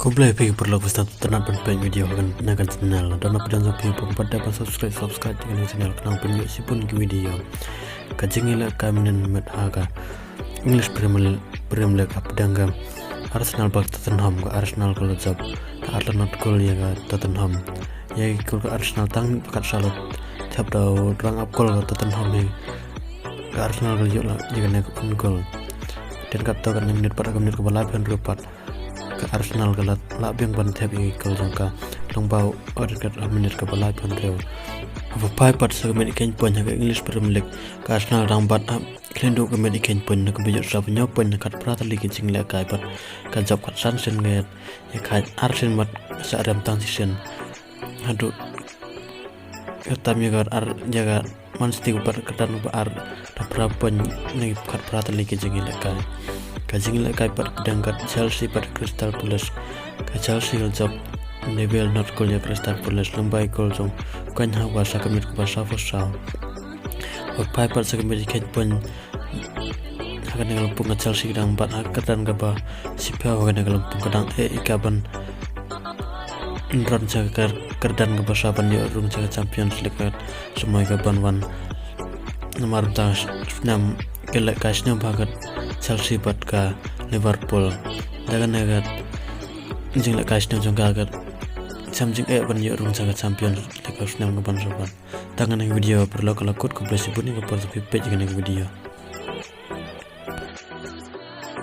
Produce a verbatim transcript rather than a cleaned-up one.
Khublei phi ki paralok ba sdang tynnat ban peit video ha kane ka channel. Lada phi dang sdang phi bym pat dep ban subscribe, subscribe ïa kane ka channel khnang ban ïoh shibun ki video. Ka jingïalehkai mynnin met ha ka English Premier, Premier League hapdeng ka Arsenal bad Tottenham. Ka Arsenal ka la jop da ar la nod gol ïa ka Tottenham. Ïa ki gol ka Arsenal tang pat sha la thep da u rang ap gol ka Tottenham hi. Ka Arsenal ka la ïoh la ïa kane ka own goal. Dang katto katne minit pat, ka minit kaba laiphew hynriew pat, ka Arsenal ka la lah biang ban thep ïa ki gol jong ka lyngba u Odegaard ha minit kaba laiphew hynriew. Haba phai pat sha ka met kheiñ point ha ka English Premier League, ka Arsenal dang bat ha khlieh duh ka met kheiñ point, na kaba ïoh sa ba hynñiew point na khatphra tylli ki jinglehkai bad ka jop khatsan sien, ka ïa kha ar sien bad shah rem tang shisien. Haduh kata ïa ka ar ïa ka Man City bad ka kyrdan ba ar da phra point na ki khatphra tylli ki jinglehkai. Ka jinglehkai pat pdeng ka Chelsea bad Crystal Palace. Ka Chelsea ka la jop da ar la nod gol ïa Crystal Palace lyngba ki gol jong u Cunha ha ka minit kaba sawphew saw. Haba phai pat sha ka met kheiñ point ha kane ka lympung, ka Chelsea ka dang bat ha ka kyrdan kaba shiphew ha kane ka lympung, ka dang eh ïa ka ban rung sha ka kyrdan kaba saw ban ïoh rung sha ka Champions League ha ka sumar kaba wan. Namar mynta snem ki lehkai snem bha ka Chelsea bad ka Liverpool. Da kane ka jinglehkai snem jong ka, ka shem jingeh ban ïoh rung sha ka Champions League ha ka snem kaba saw ban. Tang kane ka video paralok, ka la kut, khublei shibun ïa ka por ba phi peit ïa kane ka video.